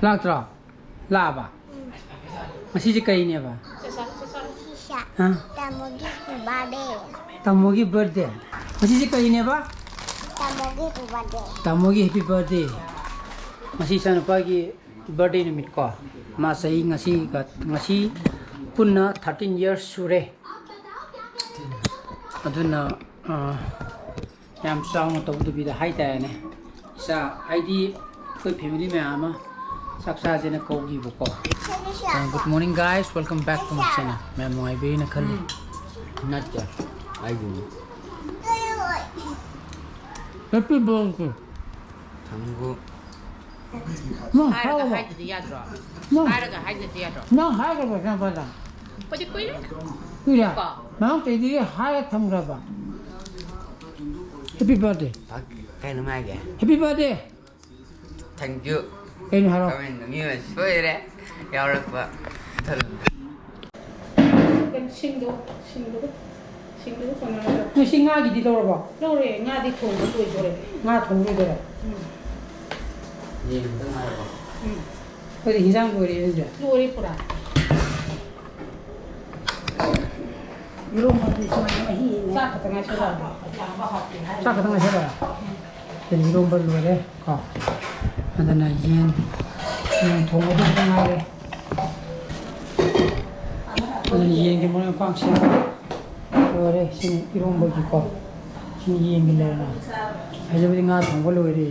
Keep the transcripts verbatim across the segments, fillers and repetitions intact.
ꯂꯥꯛꯇ꯭ꯔꯣ? ꯂꯥꯛꯑꯕ? ꯉꯁꯤꯁꯦ ꯀꯩꯅꯦꯕ? ꯁꯤꯁꯥ, ꯍꯥ? ꯇꯥꯃꯣꯒꯤ ꯕꯥꯔꯗꯦ꯫ ꯇꯥꯃꯣꯒꯤ ꯕꯥꯔꯗꯦ? ꯉꯁꯤꯁꯦ ꯀꯩꯅꯦꯕ? ꯇꯥꯃꯣꯒꯤ ꯕꯥꯔꯗꯦ꯫ ꯇꯥꯃꯣꯒꯤ ꯍꯦꯄꯤ ꯕꯥꯔꯗꯦ꯫ ꯉꯁꯤ ꯏꯆꯥꯅꯨꯄꯥꯒꯤ ꯕꯥꯔꯗꯦ ꯅꯨꯃꯤꯠ ꯀꯣ꯫ ꯃꯥ ꯆꯍꯤ ꯉꯁꯤꯒ, ꯉꯁꯤ ꯄꯨꯟꯅ ꯊꯥꯔꯇꯤꯟ ꯌꯔꯁ ꯁꯨꯔꯦ꯫ ꯑꯗꯨꯅ, ꯑ, ꯌꯥꯝ ꯆꯥꯎꯅ ꯇꯧꯗꯕꯤꯗ ꯍꯥꯏꯇꯥꯔꯦꯅꯦ, ꯏꯆꯥ, ꯍꯥꯏꯗꯤ ꯑꯩꯈꯣꯏ ꯐꯦꯃꯤꯂꯤ ꯃꯌꯥꯝ ꯑꯃ ꯆꯥꯛ ꯆꯥꯁꯦꯅ ꯀꯧꯈꯤꯕꯀꯣ꯫ Good morning, guys, welcome back to my channel. ꯃꯌꯥꯝ ꯅꯨꯡꯉꯥꯏꯕꯤꯔꯤꯅ ꯈꯜꯂꯤ꯫ ꯅꯠꯇꯦ, ꯑꯩꯒꯤꯅꯤ꯫ Happy birthday. ꯊꯝꯒꯨ꯫ ꯅꯪ ꯍꯥꯏꯔꯒ ꯍꯥꯏꯔꯕ? ꯍꯥꯏꯗꯗꯤ ꯌꯥꯗ꯭ꯔꯣ? ꯅꯪ ꯍꯥꯏꯔꯒ ꯍꯥꯏꯗꯗꯤ ꯌꯥꯗ꯭ꯔꯣ? ꯅꯪ ꯍꯥꯏꯔꯕ, ꯏꯆꯥꯅꯨꯄꯥꯗ? ꯑꯩꯈꯣꯏꯗꯤ ꯀꯨꯏꯔꯦ꯫ ꯀꯨꯏꯔꯦ? ꯀꯣ꯫ ꯅꯅꯥꯎ ꯆꯩꯗꯤ ꯍꯥꯏꯔ ꯊꯝꯈ꯭ꯔꯕ? Happy birthday. ꯀꯩꯅꯣ ꯍꯥꯏꯒꯦ? Happy birthday. Thank you꯫ ꯀꯩꯅꯣ ꯍꯥꯏꯔꯣ? ꯀꯃꯦꯟꯗꯣ ꯃꯤ ꯑꯣꯏꯅ ꯁꯣꯏꯔꯦ ꯌꯥꯎꯔꯛꯄ꯫ ꯀꯩꯅꯣ, ꯁꯤꯡꯗꯣ, ꯁꯤꯡꯗꯣ, ꯁꯤꯡꯗꯣ ꯀꯣꯟꯅꯔꯗ꯭ꯔꯣ? ꯅꯣꯏ ꯁꯤ ꯉꯥꯒꯤꯗꯤ ꯂꯧꯔꯕꯣ? ꯂꯧꯔꯦ, ꯉꯥꯗꯤ ꯊꯣꯡꯕ ꯂꯣꯏꯗꯣꯔꯦ꯫ ꯉꯥ ꯊꯣꯡ ꯂꯣꯏꯗꯣꯔꯦ? ꯎꯝ꯫ ꯌꯦꯟ ꯈꯛꯇ ꯉꯥꯏꯔꯕꯣ? ꯎꯝ꯫ ꯑꯩꯈꯣꯏꯗꯤ ꯍꯤꯟꯖꯥꯡ ꯂꯣꯏꯔꯦ ꯑꯗꯨꯗꯤ꯫ ꯂꯣꯏꯔꯦ ꯄꯨꯔꯥ꯫ ꯏꯔꯣꯝꯕꯗꯤ ꯁꯨꯃꯥꯏꯅ ꯃꯍꯤ ꯆꯥꯛ ꯈꯛꯇ ꯉꯥꯏꯁꯜꯂꯛꯑꯕ? ꯆꯥꯛ ꯈꯛꯇ ꯉꯥꯏꯁꯜꯂꯛꯑꯕ? ꯎꯝ꯫ ꯌꯦꯟ ꯏꯔꯣꯝꯕ ꯂꯣꯏꯔꯦ ꯀꯣ꯫ ꯑꯗꯨꯅ ꯌꯦꯟ, ꯌꯦꯟ ꯊꯣꯡꯕꯗꯨ ꯈꯛꯇ ꯉꯥꯏꯔꯦ꯫ ꯑꯗꯨꯅ ꯌꯦꯟꯒꯤ ꯃꯔꯣꯏ ꯃꯄꯥꯡ ꯁꯦꯝ ꯂꯣꯏꯔꯦ꯫ ꯁꯤꯅ ꯏꯔꯣꯝꯕꯒꯤꯀꯣ꯫ ꯁꯤꯅ ꯌꯦꯟꯒꯤ ꯂꯩꯔꯦꯅ꯫ ꯍꯧꯖꯤꯛꯄꯨꯗꯤ ꯉꯥ ꯊꯣꯡꯕ ꯂꯣꯏꯔꯦ꯫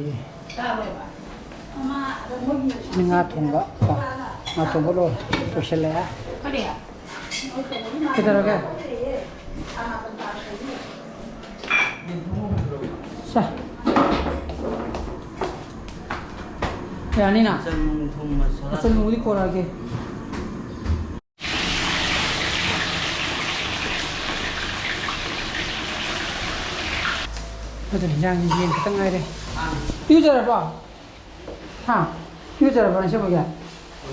ꯁꯤꯅ ꯉꯥ ꯊꯣꯡꯕ ꯀꯣ꯫ ꯉꯥ ꯊꯣꯡꯕ ꯂꯣꯏ-, ꯂꯣꯏꯁꯤꯜꯂꯛꯑꯦ꯫ ꯀꯩꯗꯧꯔꯒꯦ? ꯁꯦ꯫ ꯌꯥꯅꯤꯅ? ꯃꯆꯜ ꯅꯨꯡ ꯊꯨꯝ ꯃꯁꯥꯂꯥ ꯃꯆꯜ ꯅꯨꯡꯕꯨꯗꯤ ꯄꯣꯔꯛꯑꯒꯦ꯫ ꯑꯗꯨ ꯍꯤꯟꯖꯥꯡꯁꯤ ꯌꯦꯟ ꯈꯛꯇ ꯉꯥꯏꯔꯦ꯫ ꯏꯔꯨꯖꯔꯕꯣ? ꯍꯥ? ꯏꯔꯨꯖꯔꯕꯣ ꯅꯁꯦꯝꯃꯒꯤ?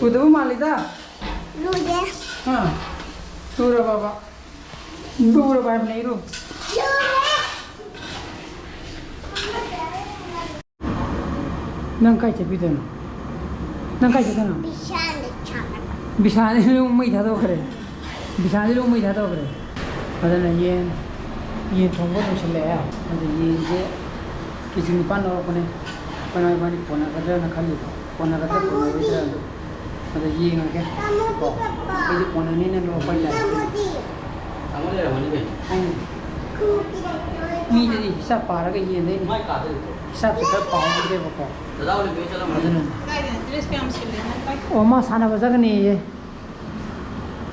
ꯂꯨꯗꯕ ꯃꯥꯜꯂꯤꯗ꯫ ꯂꯨꯗꯦ꯫ ꯍꯥ? ꯂꯨꯔꯕꯕ? ꯂꯨꯔꯕ ꯍꯥꯏꯕꯅꯦ, ꯏꯔꯨ꯫ ꯂꯨꯔꯦ꯫ ꯅꯪ ꯀꯥꯏ ꯆꯠꯄꯤꯗꯣꯏꯅꯣ? ꯅꯪ ꯀꯥꯏ ꯆꯠꯇꯣꯏꯅꯣ? ꯕꯤꯁꯥꯜꯗ ꯆꯠꯂꯒ꯫ ꯕꯤꯁꯥꯜꯗꯤ ꯂꯣꯡ ꯃꯩ ꯊꯥꯗꯣꯛꯈ꯭ꯔꯦ꯫ ꯕꯤꯁꯥꯜꯗꯤ ꯂꯣꯡ ꯃꯩ ꯊꯥꯗꯣꯛꯈ꯭ꯔꯦ꯫ ꯑꯗꯨꯅ ꯌꯦꯟ, ꯌꯦꯟ ꯊꯣꯡꯕ ꯂꯣꯏꯁꯤꯜꯂꯛꯑꯦ꯫ ꯑꯗꯨ ꯌꯦꯟꯁꯦ ꯀꯦ ꯖꯤ ꯅꯤꯄꯥꯟ ꯂꯧꯔꯛꯄꯅꯦ꯫ ꯑꯩꯈꯣꯏ ꯏꯅꯥꯎ ꯏꯕꯥꯅꯤ ꯀꯣꯟꯅꯒꯗ꯭ꯔꯅ ꯈꯜꯂꯤꯕ꯫ ꯀꯣꯟꯅꯒꯗ꯭ꯔꯥ ꯀꯣꯟꯅꯔꯣꯏꯗ꯭ꯔꯥ ꯑꯗꯣ ꯌꯦꯡꯉꯒꯦ꯫ ꯀꯣ, ꯑꯩꯗꯤ ꯀꯣꯟꯅꯅꯤꯅ ꯂꯧꯔꯛꯄ ꯍꯥꯏꯇꯥꯔꯦ꯫ ꯇꯥꯃꯣ ꯂꯩꯔꯝꯃꯅꯤ ꯀꯩꯅꯣ꯫ ꯎꯝ꯫ ꯃꯤꯗꯨꯗꯤ ꯍꯤꯁꯥꯞ ꯄꯥꯔꯒ ꯌꯦꯟꯗꯣꯏꯅꯤ꯫ ꯃꯥꯏ ꯀꯥꯗ ꯂꯩꯇ꯭ꯔꯣ? ꯍꯤꯁꯥꯞꯁꯦ ꯈꯔ ꯄꯥꯍꯧꯗ꯭ꯔꯦꯕꯀꯣ꯫ ꯗꯗꯥ ꯍꯣꯏ ꯂꯣꯏ ꯆꯠꯂꯝꯃꯅꯤ꯫ ꯑꯗꯨꯅꯅꯦ꯫ ꯀꯗꯥꯏꯗꯅꯣ? ꯗ꯭ꯔꯦꯁ ꯀꯌꯥꯝ ꯁꯤꯜꯂꯦ ꯅꯪ ꯀꯥꯏ? ꯑꯣ, ꯃꯥ ꯁꯥꯟꯅꯕ ꯆꯠꯀꯅꯤꯌꯦ꯫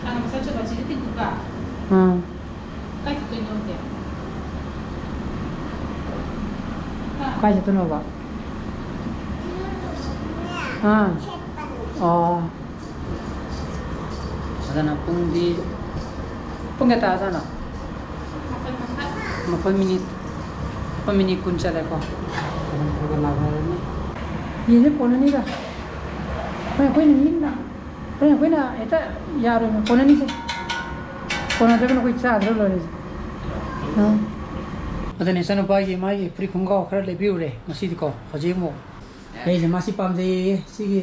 ꯁꯥꯟꯅꯕ ꯆꯠꯇꯣꯏꯕ ꯁꯤꯗ ꯇꯤꯡꯀꯨꯒ? ꯑꯥ꯫ ꯀꯥꯏ ꯆꯠꯇꯣꯏꯅꯣ ꯍꯧꯖꯤꯛ? ꯍꯥ? ꯀꯥꯏ ꯆꯠꯇꯣꯏꯅꯣꯕ? ꯑꯥ꯫ ꯑꯣ꯫ ꯑꯗꯨꯅ ꯄꯨꯡꯗꯤ, ꯄꯨꯡ ꯀꯌꯥ ꯇꯥꯔꯖꯥꯠꯅꯣ? ꯃꯥꯄꯟ ꯃꯈꯥꯏ꯫ ꯃꯥꯄꯟ ꯃꯤꯅꯤꯠ, ꯃꯥꯄꯟ ꯃꯤꯅꯤꯠ ꯀꯨꯟ ꯆꯠꯂꯦꯀꯣ꯫ ꯑꯗꯨꯝ ꯈꯔ ꯈꯔ ꯂꯥꯎꯅꯔꯅꯤ꯫ ꯌꯦꯟꯁꯦ ꯀꯣꯟꯅꯅꯤꯗ꯫ ꯍꯣꯏ, ꯑꯩꯈꯣꯏꯅ ꯃꯤ ꯑꯃꯅ, ꯍꯣꯏ, ꯑꯩꯈꯣꯏꯅ ꯍꯦꯛꯇ ꯌꯥꯔꯣꯏꯕ, ꯀꯣꯟꯅꯅꯤꯁꯦ꯫ ꯀꯣꯟꯅꯗ꯭ꯔꯒꯅ ꯑꯩꯈꯣꯏ ꯆꯥꯗ꯭ꯔ ꯂꯣꯏꯔꯦꯁꯦ꯫ ꯑꯥ꯫ ꯑꯗꯨꯅꯦ ꯏꯆꯥꯅꯨꯄꯥꯒꯤ ꯃꯥꯒꯤ ꯐꯨꯔꯤꯠ ꯈꯣꯡꯒ꯭ꯔꯥꯎ ꯈꯔ ꯂꯩꯕꯤꯔꯨꯔꯦ ꯉꯁꯤꯗꯤꯀꯣ꯫ ꯍꯧꯖꯤꯛ ꯑꯃꯨꯛ ꯑꯩꯁꯦ ꯃꯥꯁꯤ ꯄꯥꯝꯖꯩꯌꯦ꯫ ꯁꯤꯒꯤ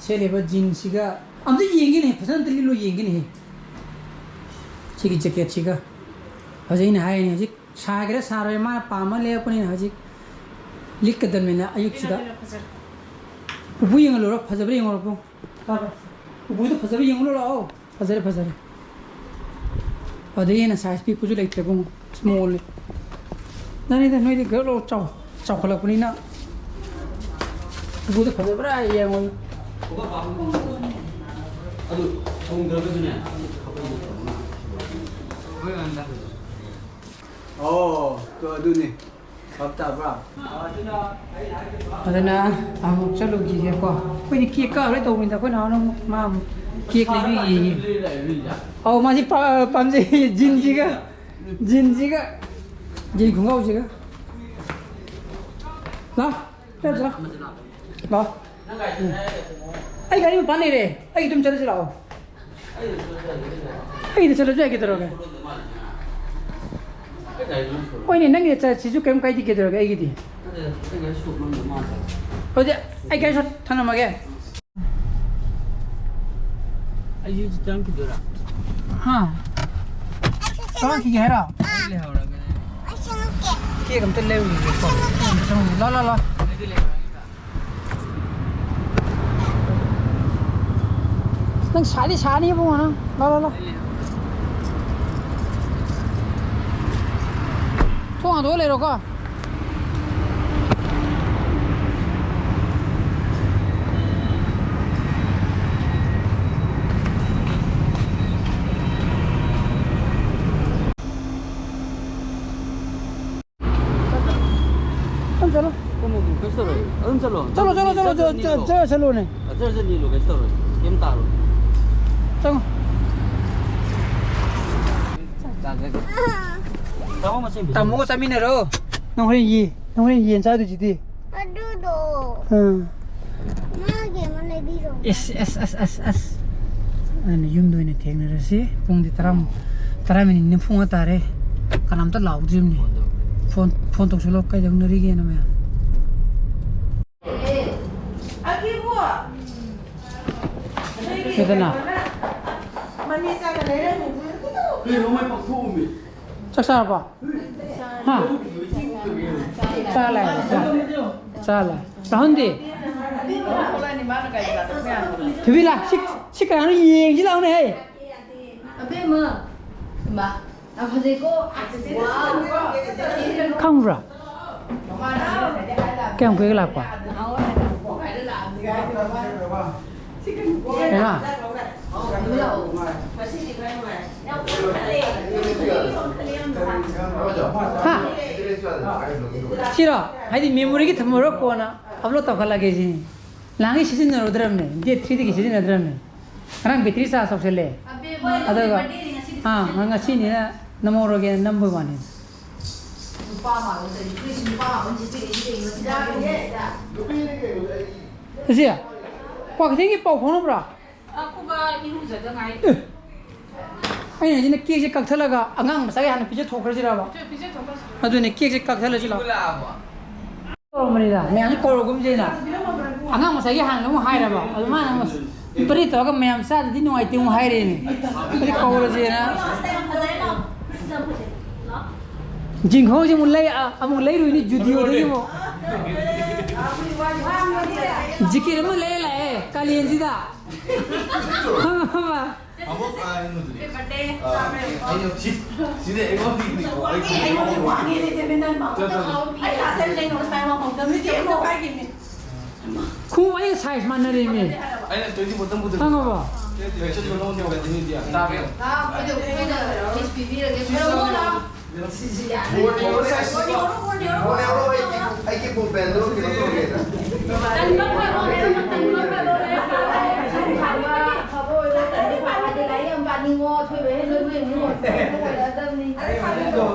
ꯁꯦꯠꯂꯤꯕ ꯖꯤꯟꯁꯤꯒ ꯑꯝꯇ ꯌꯦꯡꯒꯦꯅꯦ, ꯐꯖꯅ ꯑꯝꯇ ꯂꯤꯠꯂꯣ ꯌꯦꯡꯒꯦꯅꯦꯍꯦ꯫ ꯁꯤꯒꯤ ꯖꯦꯀꯦꯠꯁꯤꯒ꯫ ꯍꯧꯖꯤꯛ ꯑꯩꯅ ꯍꯥꯏꯔꯤꯅꯦ, ꯍꯧꯖꯤꯛ ꯁꯥꯒꯦꯔꯥ ꯁꯥꯔꯣꯏ, ꯃꯥꯅ ꯄꯥꯝꯃ ꯂꯩꯔꯛꯄꯅꯤꯅ ꯍꯧꯖꯤꯛ ꯂꯤꯠꯀꯗꯕꯅꯤꯅ ꯑꯌꯨꯛꯁꯤꯗ꯫ ꯂꯤꯠꯂꯣ, ꯂꯤꯠꯂꯣ, ꯐꯖꯔꯦ꯫ ꯎꯄꯨ ꯌꯦꯡꯍꯜꯂꯨꯔꯣ, ꯐꯖꯕ꯭ꯔꯥ ꯌꯦꯡꯉꯨꯔꯣ ꯄꯨꯡ꯫ ꯎꯄꯨꯗꯣ ꯐꯖꯕ ꯌꯦꯡꯉꯨꯔꯣ ꯂꯥꯛꯑꯣ꯫ ꯐꯖꯔꯦ, ꯐꯖꯔꯦ꯫ ꯑꯗꯩ ꯍꯦꯟꯅ ꯁꯥꯏꯖ ꯄꯤꯛꯄꯁꯨ ꯂꯩꯇ꯭ꯔꯦ ꯏꯕꯨꯡꯉꯣ꯫ ꯏꯁꯃꯣꯜꯅꯦ꯫ ꯅꯪꯅꯤꯗ, ꯅꯣꯏꯗꯤ ꯒꯔꯜ ꯆꯥꯎ-, ꯆꯥꯎꯈꯠꯂꯛꯄꯅꯤꯅ꯫ ꯎꯄꯨꯗꯣ ꯐꯖꯕ꯭ꯔꯥ ꯌꯦꯡꯉꯣ꯫ ꯑꯗꯨ ꯊꯣꯡꯗ꯭ꯔꯒꯁꯨꯅꯦ꯫ ꯑꯣ, ꯇꯣ ꯑꯗꯨꯅꯤ꯫ ꯚꯥꯞ ꯇꯥꯕ꯭ꯔꯥ? ꯑꯗꯨꯅ ꯑꯃꯨꯛ ꯆꯠꯂꯨꯈꯤꯒꯦꯀꯣ꯫ ꯑꯩꯈꯣꯏꯗꯤ ꯀꯦꯛ ꯀꯛꯑꯔꯣꯏ ꯇꯧꯕꯅꯤꯗ, ꯑꯩꯈꯣꯏ ꯅꯍꯥꯟ ꯑꯃꯨꯛ ꯃꯥ ꯑꯃꯨꯛ ꯀꯦꯛ ꯂꯩꯕꯤꯒꯦꯌꯦ꯫ ꯑꯧ, ꯃꯥꯁꯤ ꯄꯥ-, ꯄꯥꯝꯖꯩ꯫ ꯖꯤꯟꯁꯤꯒ, ꯖꯤꯟꯁꯤꯒ, ꯖꯤꯟ ꯈꯣꯡꯒ꯭ꯔꯥꯎꯁꯤꯒ꯫ ꯂꯥꯛꯑꯣ꯫ ꯂꯥꯛꯑꯣ꯫ ꯂꯥꯛꯑꯣ꯫ ꯎꯝ꯫ ꯑꯩ ꯒꯥꯔꯤ ꯃꯄꯥꯟ ꯂꯩꯔꯦ꯫ ꯑꯩ ꯑꯗꯨꯝ ꯆꯠꯂꯁꯤ ꯂꯥꯛꯑꯣ꯫ ꯑꯩꯗ ꯆꯠꯂꯁꯨ ꯌꯥꯏ, ꯀꯩꯗꯧꯔꯒꯦ? ꯍꯣꯏꯅꯦ, ꯅꯪꯒꯤꯗ ꯆꯠꯁꯤꯁꯨ ꯀꯩꯝ ꯀꯥꯏꯗꯦ, ꯀꯩꯗꯧꯔꯒꯦ ꯑꯩꯒꯤꯗꯤ? ꯑꯗꯨꯗꯤ ꯑꯩ ꯒꯥꯔꯤ ꯁꯣꯛ ꯊꯝꯃꯝꯃꯒꯦ꯫ ꯑꯩꯁꯨ ꯆꯪꯈꯤꯗꯣꯏꯔꯥ? ꯍꯥ? ꯆꯪꯈꯤꯒꯦ ꯍꯥꯏꯔꯣ? ꯑꯩ ꯂꯩꯍꯧꯔꯒꯦ꯫ ꯀꯦꯛ ꯑꯝꯇ ꯂꯩꯔꯨꯒꯦꯀꯣ꯫ ꯂꯥ, ꯂꯥ, ꯂꯥ꯫ ꯑꯩꯗꯤ ꯂꯩꯍꯧꯔꯒꯦ꯫ ꯅꯪ ꯁꯥꯅꯤ, ꯁꯥꯅꯤ ꯏꯕꯨꯡꯉꯣ ꯅꯪ꯫ ꯂꯥ, ꯂꯥ, ꯂꯥ꯫ ꯊꯣꯡ ꯍꯥꯡꯗꯣꯛꯑ ꯂꯩꯔꯣꯀꯣ꯫ ꯑꯗꯨꯝ ꯆꯠꯂꯣ꯫ ꯀꯩꯁꯨ ꯇꯧꯔꯣꯏ꯫ ꯑꯗꯨꯝ ꯆꯠꯂꯣ꯫ ꯆꯠꯂꯣ, ꯆꯠꯂꯣ, ꯆꯠꯂꯣ, ꯅꯤꯜꯂꯣ꯫ ꯆꯠꯂꯣ, ꯆꯠꯂꯣꯅꯦ꯫ ꯆꯠꯂꯣ, ꯆꯠꯂꯣ, ꯅꯤꯜꯂꯣ, ꯀꯩꯁꯨ ꯇꯧꯔꯣꯏ꯫ ꯀꯩꯝ ꯇꯥꯔꯣꯏ꯫ ꯆꯪꯉꯣ꯫ ꯇꯥꯃꯣ ꯃꯆꯦ꯫ ꯇꯥꯃꯣꯒ ꯆꯥꯃꯤꯟꯅꯔꯣ꯫ ꯅꯪ ꯍꯣꯔꯦꯟ ꯌꯦ-, ꯅꯪ ꯍꯣꯔꯦꯟ ꯌꯦꯟ ꯆꯥꯗꯣꯏꯁꯤꯗꯤ꯫ ꯑꯗꯨꯗꯣ꯫ ꯑꯥ꯫ ꯃꯥꯒꯤ ꯑꯃ ꯂꯩꯕꯤꯔꯣ꯫ ꯑꯁ, ꯑꯁ, ꯑꯁ, ꯑꯁ, ꯑꯁ꯫ ꯑꯗꯨꯅ ꯌꯨꯝꯗ ꯑꯣꯏꯅ ꯊꯦꯡꯅꯔꯁꯤ꯫ ꯄꯨꯡꯗꯤ ꯇꯔꯥ, ꯇꯔꯥ ꯃꯤꯅꯤꯠ ꯅꯤꯐꯨꯃꯉꯥ ꯇꯥꯔꯦ꯫ ꯀꯅꯥꯝꯇ ꯂꯥꯎꯗ꯭ꯔꯤꯕꯅꯤ꯫ ꯐꯣꯟ ꯇꯧ꯫ ꯐꯣꯟ, ꯐꯣꯟ ꯇꯧꯁꯜꯂꯣ, ꯀꯩꯗꯧꯅꯔꯤꯒꯦꯅ ꯃꯌꯥꯝ꯫ ꯀꯩꯗꯧꯅꯣ? ꯃꯃꯤ ꯆꯥꯒ ꯂꯩꯔꯝꯃꯤ꯫ ꯀꯩꯅꯣ ꯃꯥꯏ ꯄꯥꯛꯊꯣꯛꯑꯝꯃꯤ꯫ ꯆꯥꯛ ꯆꯥꯔꯕꯣ? ꯍꯥ? ꯆꯥ ꯂꯥꯛꯑꯦ, ꯆꯥ꯫ ꯆꯥ ꯂꯥꯛꯑꯦ꯫ ꯔꯥꯍꯨꯜꯗꯤ? ꯊꯣꯏꯕꯤꯂꯥ, ꯁꯤ, ꯁꯤ ꯀꯅꯥꯅꯣ ꯌꯦꯡꯁꯤ ꯂꯥꯎꯅꯦ, ꯍꯦ? ꯑꯕꯦꯝꯃ꯫ ꯏꯃꯥ, ꯌꯥꯝ ꯐꯖꯩꯀꯣ꯫ ꯈꯪꯕ꯭ꯔꯥ? ꯀꯌꯥꯝ ꯀꯨꯏꯔꯦ ꯂꯥꯛꯄ? ꯏꯃꯥ꯫ ꯍꯥ? ꯁꯤꯔꯣ? ꯍꯥꯏꯗꯤ memoryꯒꯤ ꯊꯝꯃꯨꯔ ꯀꯣꯟꯅ upload ꯇꯧꯈꯠꯂꯒꯦ ꯁꯤꯅꯤ꯫ ꯅꯍꯥꯟꯒꯩ ꯁꯤꯖꯤꯟꯅꯔꯨꯗ꯭ꯔꯕꯅꯦ, date threeꯗꯒꯤ ꯁꯤꯖꯤꯟꯅꯗ꯭ꯔꯕꯅꯦ꯫ ꯉꯔꯥꯡ battery charge ꯇꯧꯁꯜꯂꯦ꯫ ꯑꯗꯨꯒ, ꯑꯥ, ꯉꯁꯤꯅꯤꯅ ꯅꯝꯍꯧꯔꯒꯦꯅ ꯅꯝꯕꯩ ꯋꯥꯅꯤ꯫ ꯅꯨꯄꯥ ꯃꯥꯜꯂꯣ ꯇꯧꯔꯤ, ꯐꯨꯔꯤꯠꯁꯨ ꯅꯨꯄꯥ ꯃꯥꯜꯂꯣ ꯁꯦꯠꯄꯤꯔꯛꯏꯁꯦ ꯀꯩꯅꯣ ꯁꯤꯗ? ꯅꯨꯄꯤꯅꯦ ꯀꯩꯅꯣ ꯑꯩ꯫ ꯏꯆꯦ, ꯀ꯭ꯋꯥꯀꯩꯊꯦꯜꯒꯤ ꯄꯥꯎ ꯐꯥꯎꯅꯕ꯭ꯔꯥ? ꯑꯀꯨꯕ ꯏꯔꯨꯖꯗ ꯉꯥꯏꯔꯤ꯫ ꯑꯦ, ꯑꯩꯅ ꯍꯥꯏꯁꯤꯅ ꯀꯦꯛꯁꯦ ꯀꯛꯊꯠꯂꯒ ꯑꯉꯥꯡ ꯃꯆꯥꯒꯤ ꯍꯥꯟꯅ ꯄꯤꯖꯊꯣꯛꯈ꯭ꯔꯁꯤꯔꯕ? ꯄꯤꯖ-, ꯄꯤꯖꯊꯣꯛꯈ꯭ꯔꯁꯤ꯫ ꯑꯗꯨꯅꯦ, ꯀꯦꯛꯁꯦ ꯀꯛꯊꯠꯂꯁꯤ ꯂꯥꯛꯑꯣ꯫ ꯂꯥꯛꯑꯕꯣ? ꯇꯧꯔꯝꯕꯅꯤꯗ, ꯃꯌꯥꯝꯁꯦ ꯀꯧꯔꯒꯨꯝꯁꯦꯅ꯫ ꯑꯉꯥꯡ ꯃꯆꯥꯒꯤ ꯍꯥꯟꯅ ꯑꯃꯨꯛ ꯍꯥꯏꯔꯕ, ꯑꯗꯨ ꯃꯥꯅ ꯑꯃꯨꯛ ꯕ꯭ꯔꯦꯠ ꯇꯧꯔꯒ ꯃꯌꯥꯝ ꯆꯥꯗꯗꯤ ꯅꯨꯡꯉꯥꯏꯇꯦ ꯑꯃꯨꯛ ꯍꯥꯏꯔꯛꯑꯦꯅꯦ꯫ ꯑꯗꯨꯗꯤ ꯀꯧꯔꯁꯦꯅ꯫ ꯖꯤꯡꯈꯧꯁꯦ ꯑꯃꯨꯛ ꯂꯩ-, ꯑ-, ꯑꯃꯨꯛ ꯂꯩꯔꯨꯏꯅꯤ ꯖꯨꯗꯤꯑꯣꯗꯒꯤ ꯑꯃꯨꯛ꯫ ꯖꯤꯀꯦꯠ ꯑꯃ ꯂꯩꯔ ꯂꯥꯛꯑꯦ ꯀꯥꯂꯦꯟꯁꯤꯗ꯫ ꯈꯪꯉꯕ? ꯑꯃꯨꯛ, ꯑ, ꯑꯩꯉꯣꯟꯗꯗꯤ꯫ ꯑ, ꯑꯩꯅ ꯁꯤ-, ꯁꯤꯗꯤ ꯑꯩꯉꯣꯟꯗꯒꯤꯅꯤꯀꯣ꯫ ꯑꯩ ꯑꯩꯉꯣꯟꯗꯗꯤ ꯋꯥꯡꯉꯦꯅꯦ, ꯗꯦꯕꯤꯟ, ꯅꯪ ꯃꯥ꯫ ꯆꯠ, ꯆꯠ, ꯆꯠ꯫ ꯑꯩ ꯀ꯭ꯂꯥꯁ ꯑꯦꯠ ꯂꯩ ꯅꯣꯡꯃ ꯁꯨꯃꯥꯏꯅ ꯋꯥꯡꯍꯧꯗꯕꯅꯤ, ꯆꯦ, ꯑꯩꯉꯣꯟꯗ ꯍꯥꯏꯈꯤꯕꯅꯤ꯫ ꯈꯣꯡꯎꯞ ꯑꯩꯒ ꯁꯥꯏꯖ ꯃꯥꯟꯅꯔꯦꯃꯤ꯫ ꯑꯩꯅ ꯇ꯭ꯋꯦꯟꯇꯤ ꯐꯣꯔ ꯇꯝꯕꯨꯗ ꯈꯪꯉꯕꯣ? ꯇꯥꯕ꯭ꯔꯣ? ꯂꯥꯛꯑꯣ, ꯑꯩꯈꯣꯏꯗ ꯑꯩꯈꯣꯏꯅ ꯂꯤꯁ ꯄꯤꯕꯤꯔꯒꯦ꯫ ꯁꯤꯁꯨ ꯂꯥꯛꯑꯣ꯫ ꯁꯤꯁꯦ ꯌꯥꯔꯦ꯫ ꯕꯣꯔꯗ ꯌꯧꯔꯣ, ꯕꯣꯔꯗ ꯌꯧꯔꯣ, ꯕꯣꯔꯗ ꯌꯧꯔꯣ꯫ ꯑꯩꯒꯤ ꯕꯣꯜ ꯄꯦꯟꯗꯣ ꯀꯩꯅꯣ ꯇꯧꯒꯦꯅ꯫ ꯇꯟꯕ ꯐꯔꯣ, ꯇꯟꯕ ꯐꯔꯣ꯫ ꯑꯐꯕ ꯑꯣꯏꯔꯣ, ꯇꯟꯕ ꯐꯔꯣ꯫ ꯍꯥꯏꯗꯤ ꯂꯥꯏꯔꯤꯛ ꯌꯥꯝ ꯄꯥꯅꯤꯡꯉꯣ, ꯑꯊꯣꯏꯕ ꯍꯦꯟꯕ ꯅꯣꯏ ꯏꯃꯨꯡ ꯑꯣꯏꯔꯗꯕꯅꯤ꯫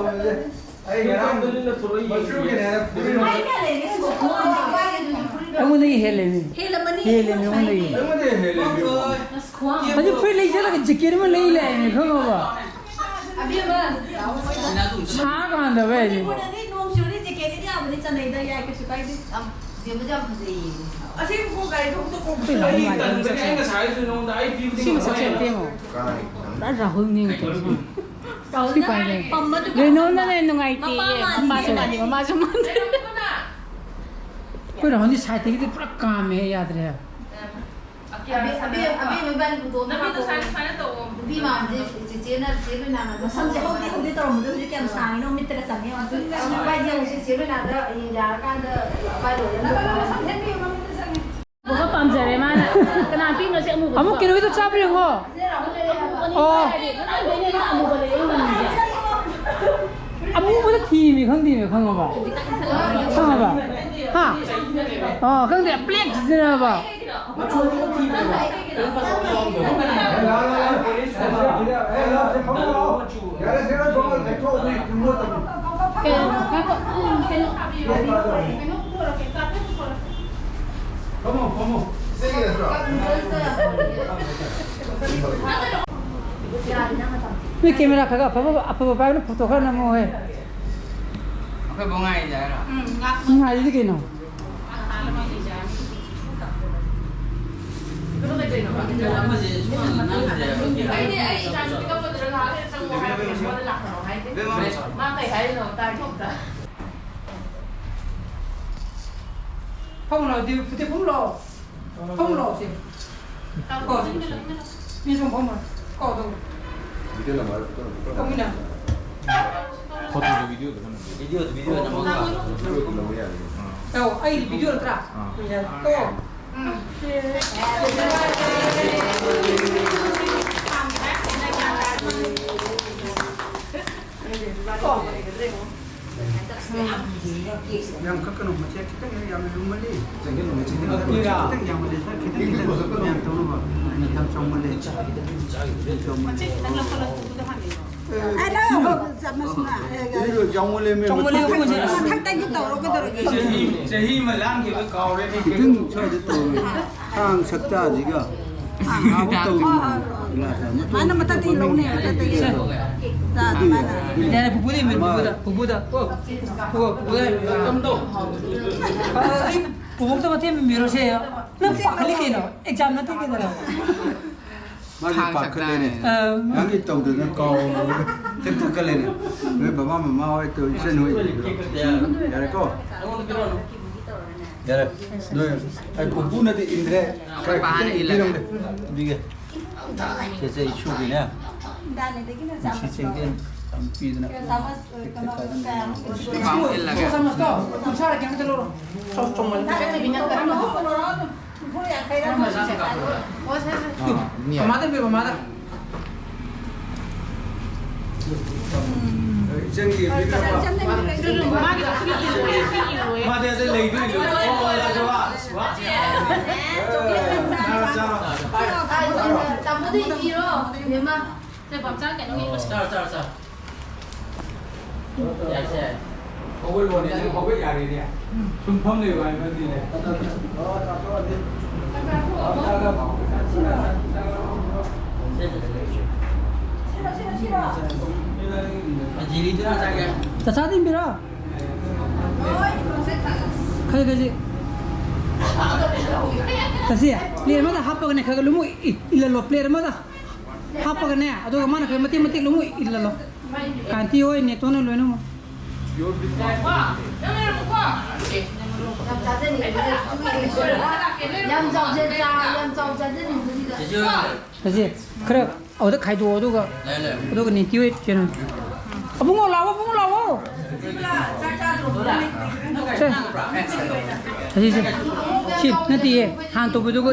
ꯑꯩ ꯉꯔꯥꯡ ꯃꯆꯨꯒꯤꯅꯦ꯫ ꯑꯩꯉꯣꯟꯗꯒꯤ ꯍꯦꯜꯂꯦꯃꯤ꯫ ꯍꯦꯜꯂꯦꯃꯤ ꯑꯩꯉꯣꯟꯗꯒꯤ꯫ ꯑꯩꯉꯣꯟꯗꯒꯤ ꯍꯦꯜꯂꯦꯃꯤ꯫ ꯑꯁ, ꯈ꯭ꯋꯥꯡ꯫ ꯍꯧꯖꯤꯛ ꯐꯨꯔꯤꯠ ꯂꯩꯁꯜꯂꯒ ꯖꯦꯀꯦꯠ ꯑꯃ ꯂꯩ ꯂꯥꯛꯑꯦꯃꯤ, ꯈꯪꯉꯕ? ꯑꯕꯦꯝꯃ, ꯁꯥꯔꯀꯥꯟꯗ ꯚꯥꯏ꯫ ꯃꯅꯤꯄꯨꯔꯗꯗꯤ ꯅꯣꯡ ꯆꯨꯔꯗꯤ ꯖꯦꯀꯦꯠ ꯂꯤꯠ ꯌꯥꯕꯅꯤ, ꯆꯟꯅꯩꯗ, ꯌꯥꯏ, ꯀꯩꯁꯨ ꯀꯥꯏꯗꯦ꯫ ꯌꯥꯝ, ꯕꯦꯝꯃꯗꯤ ꯌꯥꯝ ꯐꯖꯩꯌꯦ꯫ ꯑꯁꯤ ꯈꯣꯡꯎꯞ ꯒꯥꯔꯤ ꯊꯧꯕꯗ ꯈꯣꯡꯎꯞ ꯑꯩ ꯇꯟꯕꯅꯦ, ꯑꯩ ꯉꯁꯥꯏꯁꯨ ꯅꯉꯣꯟꯗ ꯑꯩ ꯄꯤꯕꯗꯤ ꯁꯤ ꯃꯁꯛꯁꯦ ꯉꯝꯃꯣꯏ꯫ ꯑꯝꯇ ꯌꯦꯡꯉꯣ꯫ ꯄꯨꯔꯥ ꯔꯥꯍꯨꯜꯅꯦ ꯇꯧꯔꯤꯁꯦ꯫ ꯁꯤ ꯄꯥꯏꯔꯦ꯫ ꯄꯝꯕꯗꯨꯒ ꯔꯦꯅꯣꯜꯅꯅꯦ ꯅꯨꯡꯉꯥꯏꯇꯦꯌꯦ꯫ ꯔꯦꯅꯣꯜꯅ ꯃꯄꯥꯁꯨ ꯃꯥꯟꯗꯦ, ꯃꯃꯥꯁꯨ ꯃꯥꯟꯗꯦ꯫ ꯑꯩꯈꯣꯏ ꯔꯥꯍꯨꯜꯗꯤ ꯁꯥꯏꯠꯇꯒꯤꯗꯤ ꯄꯨꯔꯥ ꯀꯥꯝꯃꯦ, ꯌꯥꯗ꯭ꯔꯦ꯫ ꯑꯕꯦ-, ꯑꯕꯦ-, ꯑꯕꯦꯝꯃ ꯏꯕꯥꯅꯤ ꯄꯨꯊꯣꯛꯑꯣ꯫ ꯅꯨꯄꯤ ꯃꯥꯟꯕꯁꯦ ꯆꯦꯆꯦꯅ, ꯆꯦ ꯂꯨꯅꯥꯅ ꯃꯁꯝꯁꯦ ꯍꯧꯗꯤ ꯍꯧꯗꯤ ꯇꯧꯔꯝꯕꯗꯣ ꯍꯧꯖꯤꯛ ꯀꯌꯥꯝ ꯁꯥꯡꯉꯤꯅꯣ ꯃꯤꯠꯇꯒ ꯆꯪꯉꯦ꯫ ꯏꯕꯥꯅꯤ ꯌꯦꯡꯉꯨꯁꯦ, ꯆꯦ ꯂꯨꯅꯥꯗ ꯍꯌꯦꯡ ꯌꯥꯔꯀꯥꯟꯗ ꯎꯄꯥꯏ ꯂꯣꯏꯔꯦ꯫ ꯅꯪ ꯃꯁꯝ ꯁꯦꯝꯕꯤꯌꯨ ꯃꯃꯤꯠꯇ ꯆꯪꯉꯦ꯫ ꯑꯃꯨꯕ ꯄꯥꯝꯖꯔꯦ ꯃꯥꯅ꯫ ꯀꯅꯥ ꯄꯤꯅꯣ ꯁꯤ ꯑꯃꯨꯕꯗꯣ? ꯑꯃꯨꯛ ꯀꯩꯅꯣꯒꯤꯗꯣ ꯆꯥꯕ꯭ꯔꯥ ꯌꯦꯡꯉꯣ꯫ ꯑꯣ꯫ ꯑꯃꯨꯕꯗ ꯊꯤꯃꯤ ꯈꯪꯗꯦꯃꯤ, ꯈꯪꯉꯕ? ꯈꯪꯉꯕ? ꯍꯥ? ꯑꯣ, ꯈꯪꯗꯦ, ꯕ꯭ꯂꯦꯛꯁꯤꯗꯅꯕ꯫ ꯉꯥꯏꯈꯣ, ꯎꯝ, ꯀꯩꯅꯣ, ꯀꯩꯅꯣ ꯄꯨꯊꯣꯔꯛꯀꯦ, ꯀꯥꯔꯄꯦꯠ ꯄꯨꯊꯣꯔꯛꯀꯦ꯫ ꯐꯝꯃꯣ, ꯐꯝꯃꯣ꯫ ꯏꯆꯦꯒꯤ ꯅꯠꯇ꯭ꯔꯣ? ꯅꯣꯏ ꯀꯦꯃꯦꯔꯥ ꯈꯔ ꯑꯐꯕ, ꯑꯐꯕ ꯄꯥꯏꯕꯅ ꯐꯣꯇꯣ ꯈꯔ ꯅꯝꯃꯣꯍꯦ꯫ ꯑꯩꯈꯣꯏ ꯕꯣ ꯉꯥꯏꯔꯤꯁꯦ ꯍꯥꯏꯔꯣ? ꯎꯝ, ꯉꯥꯏꯔꯤꯗꯤ ꯀꯩꯅꯣ? ꯑꯩꯗꯤ ꯑꯩ ꯏꯆꯥꯅꯨꯄꯤ ꯀꯞꯄꯗꯨꯗ ꯉꯥꯏꯍꯥꯛ ꯂꯩꯔ ꯆꯪꯉꯣ ꯍꯥꯏꯕꯅꯦ, ꯃꯉꯣꯟꯗ ꯂꯥꯛꯀꯅꯣ ꯍꯥꯏꯗꯦ꯫ ꯃꯥ ꯀꯩ ꯍꯥꯏꯔꯤꯅꯣ ꯇꯥꯒꯦ ꯑꯝꯇ꯫ ꯐꯝꯃꯨ ꯂꯥꯎ, ꯗꯤꯞ, ꯗꯤꯞ ꯐꯝꯃꯨ ꯂꯥꯎ꯫ ꯐꯝꯃꯨ ꯂꯥꯎ, ꯁꯦ꯫ ꯀꯣ, ꯁꯦ꯫ ꯃꯤ ꯁꯨꯝ ꯐꯝꯃꯨ꯫ ꯀꯣ, ꯑꯗꯨꯝ꯫ ꯐꯝꯃꯤꯟꯅ꯫ ꯐꯣꯇꯣꯗꯣ ꯚꯤꯗꯤꯑꯣꯗ ꯈꯟꯅꯕ꯫ ꯚꯤꯗꯤꯑꯣꯗ, ꯚꯤꯗꯤꯑꯣꯗ ꯅꯝꯃꯒ꯫ ꯚꯤꯗꯤꯑꯣꯗ ꯅꯝꯕ ꯌꯥꯔꯦ꯫ ꯑꯧ, ꯑꯩ ꯚꯤꯗꯤꯑꯣ ꯅꯠꯇ꯭ꯔꯥ? ꯑꯥ꯫ ꯌꯥꯔꯦ꯫ ꯀꯣ꯫ ꯎꯝ꯫ ꯀꯣ꯫ ꯌꯥꯝ ꯀꯛꯀꯅꯨ, ꯃꯆꯦꯠ ꯈꯤꯇꯪ ꯌꯥꯝꯅ ꯂꯨꯝꯃꯜꯂꯤ꯫ ꯈꯤꯇꯪ ꯌꯥꯝꯃꯜꯂꯤ, ꯁꯥꯔ, ꯈꯤꯇꯪ ꯈꯤꯇꯪ ꯌꯥꯝ ꯇꯧꯅꯕ꯫ ꯌꯥꯝ ꯆꯥꯎꯃꯜꯂꯤ꯫ ꯌꯥꯝ ꯆꯥꯎꯃꯜꯂꯤ꯫ ꯆꯥꯎꯃꯜꯂꯦ, ꯑꯩꯈꯣꯏꯁꯦ꯫ ꯃꯊꯛꯇꯒꯤ ꯇꯧꯔꯣ, ꯀꯩꯗꯧꯔꯒꯦ? ꯆꯍꯤ, ꯆꯍꯤ ꯑꯃ ꯂꯥꯟꯈꯤꯕ ꯀꯥꯎꯔꯦꯅꯦ꯫ ꯈꯤꯇꯪ ꯁ꯭ꯋꯥꯏꯗ ꯇꯧꯔꯦ꯫ ꯊꯥꯡ ꯁꯛꯇꯥꯁꯤꯒ꯫ ꯃꯥꯅ ꯃꯊꯛꯇꯒꯤ ꯂꯧꯅꯦ, ꯃꯊꯛꯇꯒꯤ꯫ ꯇꯥ, ꯃꯥꯅ꯫ ꯌꯥꯔꯦ, ꯄꯨꯄꯨꯗ ꯏꯟꯕꯤꯔꯣ, ꯄꯨꯄꯨꯗ, ꯄꯨꯄꯨꯗ꯫ ꯄꯨꯄꯨꯗ꯫ ꯑ, ꯑꯩ ꯄꯨꯕꯣꯛꯇ ꯃꯇꯦꯡ ꯏꯟꯕꯤꯔꯣꯁꯦ꯫ ꯅꯪ ꯄꯥꯈꯠꯂꯤ ꯀꯩꯅꯣ? ꯑꯦꯛꯖꯥꯝ ꯅꯠꯇꯦ ꯀꯩꯗꯧꯔꯒꯦ? ꯃꯥꯗꯤ ꯄꯥꯈꯠꯂꯦꯅꯦ꯫ ꯑ꯫ ꯅꯪꯒꯤ ꯇꯧꯗꯅ ꯀꯥꯎꯔꯕ꯫ ꯇꯦꯛ ꯇꯛꯀꯠꯂꯦꯅꯦ꯫ ꯅꯣꯏ ꯕꯕꯥ ꯃꯃꯥ ꯍꯣꯏ ꯇꯧ, ꯏꯆꯟ ꯍꯣꯏ꯫ ꯌꯥꯔꯦꯀꯣ? ꯌꯥꯔꯦ꯫ ꯅꯣꯏ, ꯑꯩ ꯄꯨꯄꯨꯅꯗꯤ ꯏꯟꯗ꯭ꯔꯦ꯫ ꯈꯔ ꯈꯤꯇꯪ ꯏꯟꯕꯤꯔꯝꯒꯦ꯫ ꯏꯟꯕꯤꯒꯦ꯫ ꯁꯦ, ꯁꯦ, ꯏꯁꯨꯒꯤꯅꯦ꯫ ꯅꯨꯡꯁꯤ ꯆꯦꯡꯒꯦꯟ ꯌꯥꯝ ꯄꯤꯗꯅ꯫ ꯀꯨꯟꯊ꯭ꯔꯥꯔ ꯀꯌꯥꯅꯣꯝꯇ ꯂꯧꯔꯣ꯫ ꯆꯥꯎ-, ꯆꯥꯎꯃꯜꯂꯦ꯫ ꯃꯃꯥꯗ ꯄꯤꯌꯨ, ꯃꯃꯥꯗ꯫ ꯏꯆꯟꯒꯤ ꯃꯥꯒꯤ ꯃꯥꯗꯤ ꯑꯗ ꯂꯩꯗꯣꯏꯅꯤ꯫ ꯇꯥꯃꯣꯗ ꯏꯕꯤꯔꯣ, ꯏꯕꯦꯝꯃ꯫ ꯁꯦ, ꯕꯝꯆꯥ, ꯀꯩꯅꯣ ꯌꯦꯡꯉꯣ꯫ ꯆꯥꯔꯣ, ꯆꯥꯔꯣ, ꯆꯥꯔꯣ꯫ ꯍꯧꯒꯠꯂꯣꯅꯦ, ꯅꯪ ꯍꯧꯒꯠ ꯌꯥꯔꯦꯅꯦ꯫ ꯁꯨꯝ ꯐꯝ ꯂꯩꯌꯨ ꯍꯥꯏꯕ ꯅꯠꯇꯦꯅꯦ꯫ ꯆꯥꯛꯆꯥꯗ ꯏꯟꯕꯤꯔꯣ? ꯈꯖꯤꯛ ꯈꯖꯤꯛ꯫ ꯆꯠꯁꯤ, ꯄ꯭ꯂꯦꯠ ꯑꯃꯗ ꯍꯥꯞꯄꯒꯅꯦ, ꯈꯔ ꯈꯔ ꯂꯨꯝꯃꯨ ꯏ-, ꯏꯜꯍꯜꯂꯣ, ꯄ꯭ꯂꯦꯠ ꯑꯃꯗ ꯍꯥꯞꯄꯒꯅꯦ, ꯑꯗꯨꯒ ꯃꯥꯅ ꯈꯔ ꯃꯇꯦꯛ ꯃꯇꯦꯛ ꯂꯨꯝꯃꯨ ꯏꯜꯍꯜꯂꯣ꯫ ꯀꯥꯟꯇꯤ ꯍꯣꯏ, ꯅꯦꯇꯣꯟꯅ ꯂꯣꯏꯅꯃꯛ꯫ ꯌꯥꯝ ꯆꯥꯎꯖ-, ꯆꯥ-, ꯌꯥꯝ ꯆꯥꯎ ꯆꯥꯖꯅꯤꯡꯕꯗꯨꯗ꯫ ꯆꯦꯆꯦ, ꯈꯔ ꯑꯗꯨꯗ ꯈꯥꯏꯗꯣꯛꯑꯣ, ꯑꯗꯨꯒ, ꯑꯗꯨꯒ ꯅꯤꯇꯤ ꯍꯣꯏ ꯀꯩꯅꯣ꯫ ꯑꯕꯨꯡꯉꯣ ꯂꯥꯛꯑꯣ, ꯑꯕꯨꯡꯉꯣ ꯂꯥꯛꯑꯣ꯫ ꯁꯦ꯫ ꯑꯁꯤ, ꯁꯦ꯫ ꯁꯤ ꯅꯠꯇꯦꯌꯦ, ꯍꯥꯟꯅ ꯇꯧꯕꯗꯨꯒ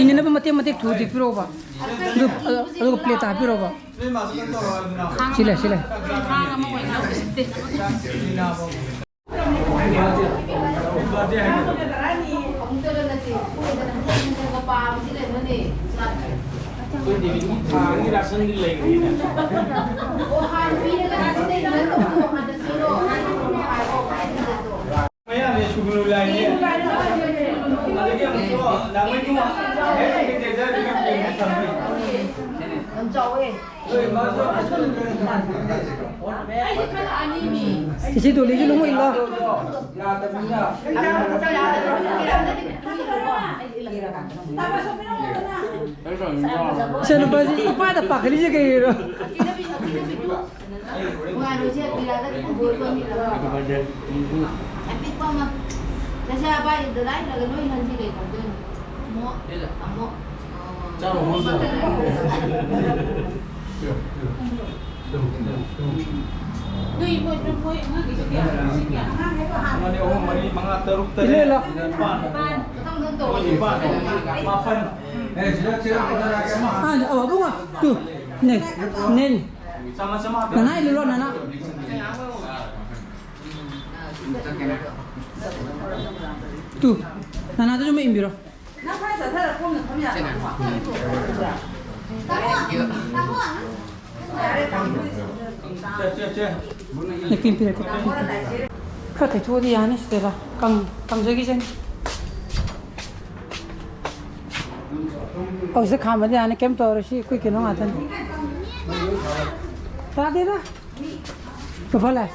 ꯏꯅꯅꯕ ꯃꯇꯦꯛ ꯃꯇꯦꯛ ꯊꯨꯗꯦꯛꯄꯤꯔꯛꯑꯣꯕ꯫ ꯑꯗꯨ, ꯑꯗꯨꯒ ꯄ꯭ꯂꯦꯠꯇ ꯍꯥꯞꯄꯤꯔꯛꯑꯣꯕ꯫ ꯁꯤ ꯂꯩ, ꯁꯤ ꯂꯩ꯫ ꯃꯌꯥꯝꯁꯦ ꯁꯨꯒꯅꯨ ꯂꯥꯏꯅꯦ꯫ ꯑꯗꯒꯤ ꯑꯃꯨꯛꯁꯨ ꯂꯥꯡꯃꯩꯗꯨ ꯍꯦꯛ ꯁꯦꯀ꯭ꯔꯦꯇꯔꯤꯗ ꯑꯗꯨꯝ ꯊꯝꯃꯤ꯫ ꯌꯥꯝ ꯆꯥꯎꯋꯦ꯫ ꯏꯆꯦ ꯗꯣꯂꯤꯁꯨ ꯑꯗꯨꯝ ꯏꯜꯂꯣ꯫ ꯏꯆꯥꯅꯨꯄꯥꯁꯤ ꯏꯄꯥꯗ ꯄꯥꯈꯠꯂꯤꯁꯦ ꯀꯩꯒꯤꯅꯣ? ꯅꯨꯡꯉꯥꯏꯔꯣꯏꯁꯦ, ꯕꯤꯔꯥꯗ ꯈꯤꯇꯪ ꯕꯣꯏ ꯀꯣꯟꯕꯤꯔꯣ꯫ ꯑꯄꯤꯛꯄ ꯑꯃ꯫ ꯅꯆꯥ ꯑꯄꯥꯏ ꯗꯗꯥꯏ ꯂꯒ ꯂꯣꯏ ꯂꯟꯁꯤ ꯀꯩ ꯀꯧꯗꯣꯏꯅꯣ? ꯑꯃꯣ, ꯑꯃꯣ꯫ ꯆꯥꯔꯣ, ꯑꯃꯣ ꯆꯥꯔꯣ꯫ ꯅꯣꯏ ꯃꯣꯏ, ꯃꯣꯏ ꯑꯉꯥꯡꯒꯤꯁꯨ ꯀꯌꯥ? ꯃꯁꯤꯡ ꯀꯌꯥ? ꯑꯃꯅꯤ, ꯑꯍꯨꯝ, ꯃꯔꯤ, ꯃꯉꯥ, ꯇꯔꯨꯛ, ꯇꯔꯦꯠ, ꯏꯂꯦ, ꯏꯂꯦ꯫ ꯅꯤꯄꯥꯟ꯫ ꯃꯊꯪ ꯃꯊꯪ ꯇꯧꯔꯣ꯫ ꯃꯣꯏ ꯅꯤꯄꯥꯟ꯫ ꯃꯥꯄꯟ꯫ ꯑꯥ, ꯑꯣ, ꯑꯕꯨꯡꯉꯣ, ꯇꯨ, ꯅꯦ, ꯅꯦ꯫ ꯆꯥꯝꯃ, ꯆꯥꯝꯃ ꯍꯥꯞꯄꯦ꯫ ꯅꯅꯥ ꯏꯜꯂꯨꯔꯣ, ꯅꯅꯥ꯫ ꯇꯨ, ꯅꯅꯥꯗꯨꯁꯨ ꯑꯃ ꯏꯟꯕꯤꯔꯣ꯫ ꯅꯪ ꯈꯔ ꯆꯠꯊꯔ ꯈꯣꯡꯅ ꯐꯝ ꯌꯥꯗ꯭ꯔꯣ? ꯅꯨꯄꯤ ꯑꯃ ꯄꯤꯔꯛꯀꯦ, ꯅꯨꯄꯤ ꯑꯃ ꯄꯤꯔꯛꯀꯦ꯫ ꯈꯔ ꯇꯩꯊꯣꯛꯑꯗꯤ ꯌꯥꯅꯤ ꯁꯤꯗꯔ꯫ ꯀꯪ-, ꯀꯪꯖꯈꯤꯁꯅꯤ꯫ ꯑꯣ, ꯁꯤꯗ ꯈꯥꯝꯕꯗꯤ ꯌꯥꯅꯤ, ꯀꯩꯝ ꯇꯧꯔꯣꯏ꯫ ꯁꯤ ꯑꯩꯈꯣꯏ ꯀꯩꯅꯣ ꯉꯥꯛꯇꯅꯤ꯫ ꯇꯥꯗꯦꯗ꯫ ꯂꯨꯄꯥ ꯂꯥꯛ꯫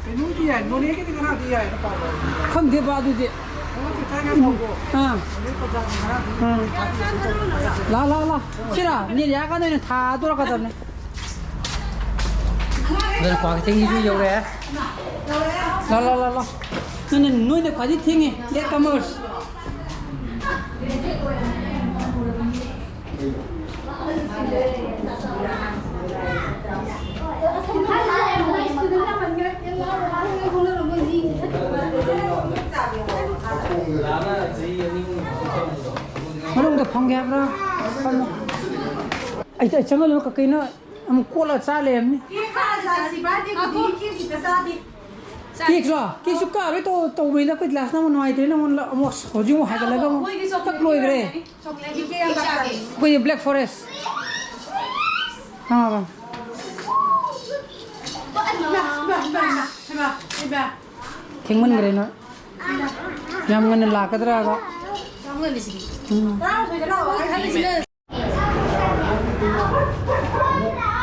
ꯀꯩꯅꯣꯗꯤ ꯌꯥꯏ, ꯅꯣꯅꯦꯒꯤꯗꯤ ꯉꯔꯥꯡꯗꯤ ꯌꯥꯏ, ꯅꯨꯄꯥꯗꯣ꯫ ꯈꯪꯗꯦꯕ ꯑꯗꯨꯗꯤ꯫ ꯈꯪꯗꯦ, ꯊꯥꯏꯅ ꯐꯥꯎꯕ꯫ ꯑꯥ꯫ ꯅꯣꯅꯦ ꯕꯖꯥꯔ ꯉꯔꯥꯡꯗꯤ ꯑꯥ꯫ ꯂꯥ, ꯂꯥ, ꯂꯥ꯫ ꯁꯤꯔꯥ? ꯅꯦꯠ ꯌꯥꯔꯀꯥꯟꯗ ꯑꯣꯏꯅ ꯊꯥꯗꯣꯔꯛꯀꯗꯕꯅꯦ꯫ ꯑꯗꯨꯅ ꯀ꯭ꯋꯥꯀꯩꯊꯦꯜꯒꯤꯁꯨ ꯌꯧꯔꯛꯑꯦ꯫ ꯂꯥ, ꯂꯥ, ꯂꯥ, ꯂꯥ꯫ ꯅꯣꯏꯅ, ꯅꯣꯏꯅ ꯈ꯭ꯋꯥꯏꯗꯒꯤ ꯊꯦꯡꯉꯦ, late comers꯫ ꯃꯅꯨꯡꯗ ꯐꯝꯒꯦ ꯍꯥꯏꯕ꯭ꯔꯥ? ꯐꯝꯃꯣ꯫ ꯑꯩ, ꯑꯩ ꯆꯪꯍꯜꯂꯨ, ꯀꯩꯅꯣ ꯑꯃꯨꯛ ꯀꯣꯠꯂ ꯆꯥ ꯂꯩꯔꯝꯅꯤ꯫ ꯀꯦꯛ ꯈꯥꯛꯑ ꯆꯥꯁꯤ, ꯕꯥꯔꯗꯦꯒꯤꯗꯤ ꯀꯦꯛ ꯈꯤꯇ ꯆꯥꯗꯦ꯫ ꯀꯦꯛꯁꯨ? ꯀꯦꯛꯁꯨ ꯀꯛꯑꯔꯣꯏ, ꯇꯧ-, ꯇꯧꯕꯅꯤꯗ꯫ ꯑꯩꯈꯣꯏ ꯂꯥꯁꯅ ꯑꯃꯨꯛ ꯅꯨꯡꯉꯥꯏꯇ꯭ꯔꯦꯅ ꯑꯃꯨꯛ ꯂ-, ꯑꯃꯨꯛ ꯍꯧꯖꯤꯛ ꯑꯃꯨꯛ ꯍꯥꯏꯒꯠꯂꯒ ꯑꯃꯨꯛ ꯃꯣꯏꯒꯤ ꯀꯛ ꯆꯣꯀ꯭ꯂꯦꯠ ꯂꯣꯏꯈ꯭ꯔꯦ꯫ ꯂꯩꯔꯝꯒꯅꯤ꯫ ꯆꯣꯀ꯭ꯂꯦꯠꯀꯤ ꯀꯦꯛ ꯌꯥꯝ ꯄꯥꯝꯖꯩ꯫ ꯑꯩꯈꯣꯏꯗꯤ black forest꯫ ꯈꯪꯉꯕ? ꯏꯃꯥ, ꯏꯃꯥ, ꯏꯃꯥ, ꯏꯃꯥ, ꯏꯃꯥ꯫ ꯊꯦꯡꯃꯟꯈ꯭ꯔꯦ ꯅꯣꯏ꯫ ꯌꯥꯝ ꯉꯟꯅ ꯂꯥꯛꯀꯗ꯭ꯔꯥꯕ? ꯌꯥꯝ ꯉꯜꯂꯤꯁꯤꯗꯤ꯫ ꯎꯝ꯫ ꯇꯔꯥꯃꯥꯊꯣꯏꯗ ꯂꯥꯛꯑꯣ ꯍꯥꯏ꯫ ꯈꯜꯂꯤꯁꯤꯅ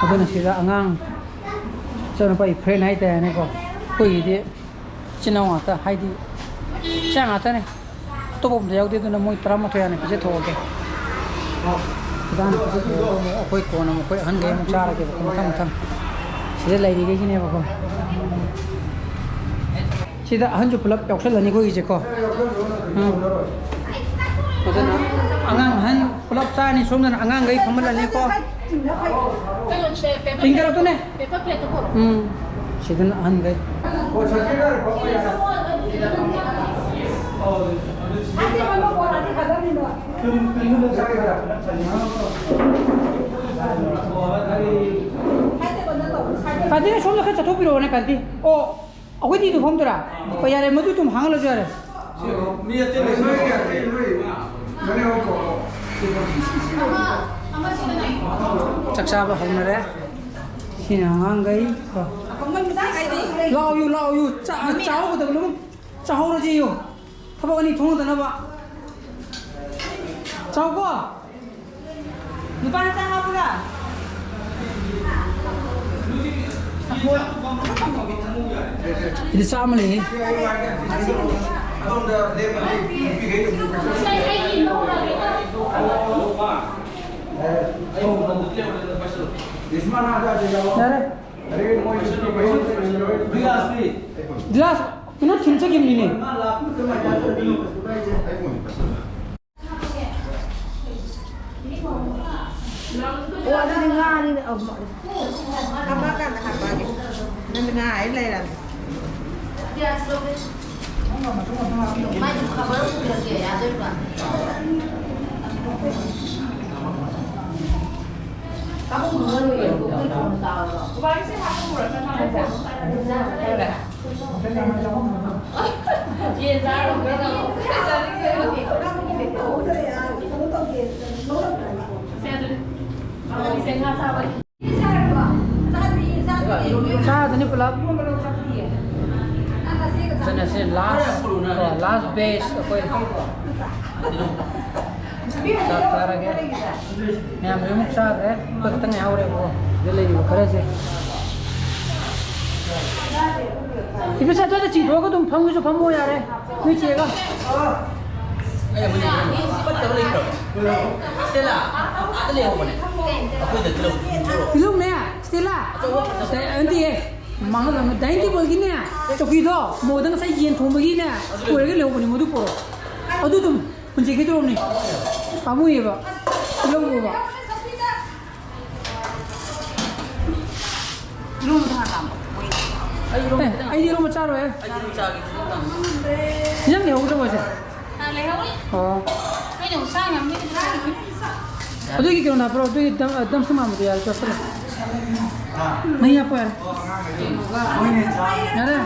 ꯑꯗꯨꯅ ꯁꯤꯗ ꯑꯉꯥꯡ ꯏꯆꯥꯅꯨꯄꯥꯒꯤ friend ꯍꯥꯏꯇꯥꯔꯦꯅꯦꯀꯣ, ꯑꯩꯈꯣꯏꯒꯤꯗꯤ ꯏꯆꯤꯟ ꯏꯅꯥꯎ ꯉꯥꯛꯇ, ꯍꯥꯏꯗꯤ ꯏꯆꯥ ꯉꯥꯛꯇꯅꯦ, ꯑꯇꯣꯞꯄ ꯑꯝꯇ ꯌꯥꯎꯗꯦ꯫ ꯑꯗꯨꯅ ꯃꯣꯏ ꯇꯔꯥꯃꯥꯊꯣꯏ ꯍꯥꯟꯅ ꯄꯤꯖꯊꯣꯛꯑꯒꯦ꯫ ꯍꯤꯗꯥꯛ ꯄꯤꯖꯊꯣꯛꯑꯒ ꯑꯃꯨꯛ ꯑꯩꯈꯣꯏ ꯀꯣꯟꯅ ꯑꯃꯨꯛ ꯑꯩꯈꯣꯏ ꯑꯍꯟꯈꯩ ꯑꯃꯨꯛ ꯆꯥꯔꯒꯦꯕꯀꯣ, ꯃꯊꯪ ꯃꯊꯪ꯫ ꯁꯤꯗ ꯂꯩꯔꯤꯈꯩꯁꯤꯅꯦꯕꯀꯣ꯫ ꯁꯤꯗ ꯑꯍꯟꯁꯨ ꯄꯨꯂꯞ ꯌꯥꯎꯁꯜꯂꯅꯤ ꯑꯩꯈꯣꯏꯒꯤꯁꯦꯀꯣ꯫ ꯎꯝ꯫ ꯑꯗꯨꯅ ꯑꯉꯥꯡ ꯑꯍꯟ ꯄꯨꯂꯞ ꯆꯥꯔꯅꯤ꯫ ꯁꯣꯝꯗꯅ ꯑꯉꯥꯡꯈꯩ ꯐꯝꯍꯜꯂꯅꯤꯀꯣ꯫ ꯆꯤꯡꯊꯔꯛꯇꯣꯏꯅꯦ꯫ ꯎꯝ꯫ ꯁꯤꯗꯅ ꯑꯍꯟꯈꯩ꯫ ꯀꯥꯟꯇꯤꯅ ꯁꯣꯝꯗ ꯈꯔ ꯆꯠꯊꯣꯛꯄꯤꯔꯛꯑꯣꯅꯦ, ꯀꯥꯟꯇꯤ꯫ ꯑꯣ꯫ ꯑꯩꯈꯣꯏꯗꯤ ꯑꯗꯨ ꯐꯝꯗꯣꯏꯔꯥ? ꯍꯣꯏ, ꯌꯥꯔꯦ, ꯃꯗꯨ ꯑꯗꯨꯝ ꯍꯥꯡꯍꯜꯂꯁꯨ ꯌꯥꯔꯦ꯫ ꯃꯤ ꯑꯇꯩ ꯂꯩꯁꯤꯜꯂꯒꯦ꯫ ꯆꯥꯛ ꯆꯥꯕ ꯍꯧꯅꯔꯦ꯫ ꯁꯤꯅ ꯑꯉꯥꯡꯈꯩ꯫ ꯂꯥꯛꯑꯣ ꯌꯨ, ꯂꯥꯛꯑꯣ ꯌꯨ꯫ ꯆꯥ-, ꯆꯥꯍꯧꯒꯗꯕ ꯂꯣꯏꯅꯃꯛ ꯆꯥꯍꯧꯔꯁꯤ ꯌꯨ꯫ ꯊꯕꯛ ꯑꯅꯤ ꯊꯣꯡꯗꯅꯕ꯫ ꯆꯥꯎꯀꯣ꯫ ꯅꯨꯄꯥ ꯃꯆꯥ ꯍꯥꯞꯄꯨꯔꯥ? ꯁꯤꯗ ꯆꯥꯝꯃ ꯂꯩꯌꯦ꯫ ꯌꯥꯔꯦ꯫ ꯒꯤꯂꯥꯁ ꯀꯩꯅꯣ ꯊꯤꯟ ꯆꯠꯈꯤꯕꯅꯤꯅꯦ꯫ ꯑꯣ, ꯑꯗꯨꯗꯤ ꯉꯥꯅꯤꯅꯦ꯫ ꯑꯧ, ꯃ-, ꯍꯥꯞꯄꯛꯑꯀꯥꯟꯗ ꯍꯥꯞꯄꯛꯑꯒꯦ꯫ ꯅꯪꯗꯤ ꯉꯥ ꯍꯥꯏ ꯂꯩꯔꯕꯅꯤ꯫ ꯆꯥꯔꯗꯅꯤ ꯄꯨꯂꯞ꯫ ꯑꯗꯨꯅ ꯁꯤ last ꯀꯣ, last batch ꯑꯩꯈꯣꯏ ꯆꯥꯛ ꯆꯥꯔꯒꯦ꯫ ꯃꯌꯥꯝ ꯂꯣꯏꯅꯃꯛ ꯆꯥꯈ꯭ꯔꯦ꯫ ꯑꯩꯈꯣꯏ ꯈꯛꯇ ꯉꯥꯏꯍꯧꯔꯦꯕꯀꯣ꯫ ꯁꯤꯗ ꯂꯩꯔꯤꯕ ꯈꯔꯁꯦ꯫ ꯏꯕꯤꯁꯥ, ꯑꯗꯨꯗ ꯆꯤꯡꯊꯣꯛꯑꯒ ꯑꯗꯨꯝ ꯐꯝꯒꯦꯁꯨ ꯐꯝꯃꯣ ꯌꯥꯔꯦ꯫ ꯅꯣꯏ ꯆꯦꯒ꯫ ꯑꯩ ꯑꯃꯅꯤ ꯄꯠꯇꯕ ꯂꯩꯇ꯭ꯔꯕ? ꯁ꯭ꯇꯦꯂꯥ, ꯑꯥꯗ ꯂꯩꯍꯧꯕꯅꯦ꯫ ꯑꯩꯈꯣꯏꯗ ꯇꯤꯜꯍꯧ꯫ ꯇꯤꯜꯍꯧꯅꯦ, ꯁ꯭ꯇꯦꯂꯥ꯫ ꯑꯆꯧꯕ ꯄꯠꯇꯕ꯫ ꯅꯠꯇꯦ, ꯅꯠꯇꯦꯌꯦ꯫ ꯃꯥꯡꯍꯜꯂꯝꯃꯦ꯫ ꯗꯥꯏꯅꯤꯡ ꯇꯦꯕꯜꯒꯤꯅꯦ, ꯆꯧꯀꯤꯗꯣ, ꯃꯣꯗ ꯉꯁꯥꯏ ꯌꯦꯟ ꯊꯣꯡꯕꯒꯤꯅꯦ, ꯁꯣꯏꯔꯒ ꯂꯩꯍꯧꯕꯅꯦ, ꯃꯗꯨ ꯄꯣꯔꯛꯑꯣ꯫ ꯑꯗꯨ ꯑꯗꯨꯝ ꯍꯨꯟꯖꯤꯟꯈꯤꯗꯧꯔꯕꯅꯤ꯫ ꯄꯥꯝꯃꯨꯏꯌꯦꯕ꯫ ꯂꯧꯔꯣꯕ꯫ ꯏꯔꯣꯝꯕꯗꯣ ꯍꯥꯟꯅ ꯂꯥꯝꯕ꯫ ꯑꯩ ꯏꯔꯣꯝꯕ ꯑꯦ, ꯈꯤꯇꯪ ꯑꯩꯗꯤ ꯏꯔꯣꯝꯕ ꯆꯥꯔꯣꯏꯍꯦ꯫ ꯑꯩ ꯏꯔꯣꯝꯕ ꯆꯥꯒꯦ, ꯈꯤꯇꯪ ꯇꯥꯡꯉꯦ꯫ ꯏꯟꯖꯥꯡ ꯂꯩꯍꯧꯗ꯭ꯔꯕꯣ ꯍꯥꯏꯁꯦ? ꯑꯥ, ꯂꯩꯍꯧꯔꯤ꯫ ꯑꯣ꯫ ꯑꯩꯅ ꯑꯃꯨꯛ ꯆꯥ ꯉꯝꯗꯦ꯫ ꯑꯗꯨꯒꯤ ꯀꯩꯅꯣ ꯍꯥꯞꯄ꯭ꯔꯣ? ꯑꯗꯨꯒꯤ ꯗꯝ-, ꯑ, ꯗꯝꯁꯨ ꯃꯥꯟꯕꯗꯣ ꯌꯥꯔꯦ, ꯆꯠꯁꯤꯜꯂꯦ꯫ ꯃꯍꯤ ꯍꯥꯞꯄꯣ ꯌꯥꯔꯦ꯫ ꯌꯥꯔꯦ?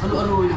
ꯑꯂꯨ, ꯑꯂꯨ ꯑꯣꯏꯅ꯫